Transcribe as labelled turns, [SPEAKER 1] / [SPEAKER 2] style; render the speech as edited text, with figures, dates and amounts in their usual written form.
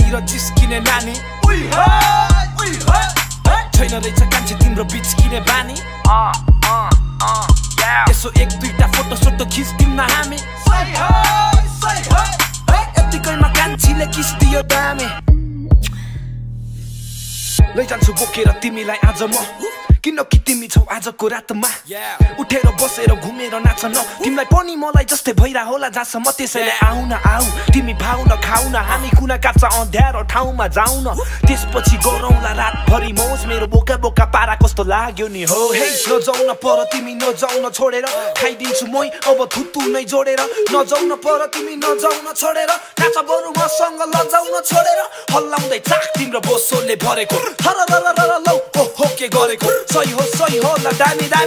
[SPEAKER 1] बाहिर जिस्किने नानी छैन रहेछ कान्छे तिम्रो बिचकिने बानी यसो एक दुईटा फोटो सोटो खिच्दिउँ न हामी यतिकैमा कान्छीले किस्दियो दामे लैजान्छु बोकेर तिमीलाई आज म किनकि तिमी छौ आजको रातमा उठेर बसेर घुमेर नाच्न तिमीलाई पनि मलाई जस्तै भइरा होला जहाँसम्म त्यसैले आउ न आऊ तिमी भाउ न खाउ न हामी कुना काट्छ अँध्यारो ठाउँमा जाउ न त्यसपछि गरौँला रातभरि मौज मेरो बोका बोका पारा कस्तो लाग्यो नि हो हे नजाउ न पर तिमी नजाउ न छोडेर खाइदिन्छु मै अब थुतु नै जोडेर नजाउ न पर तिमी नजाउ न छोडेर नाच बरु मसँग लजाउ न छोडेर हल्लाउँदै चाक तिम्रो बोसोले भरेको हर लौ ओहो के गरेको सही हो ल दामी दामी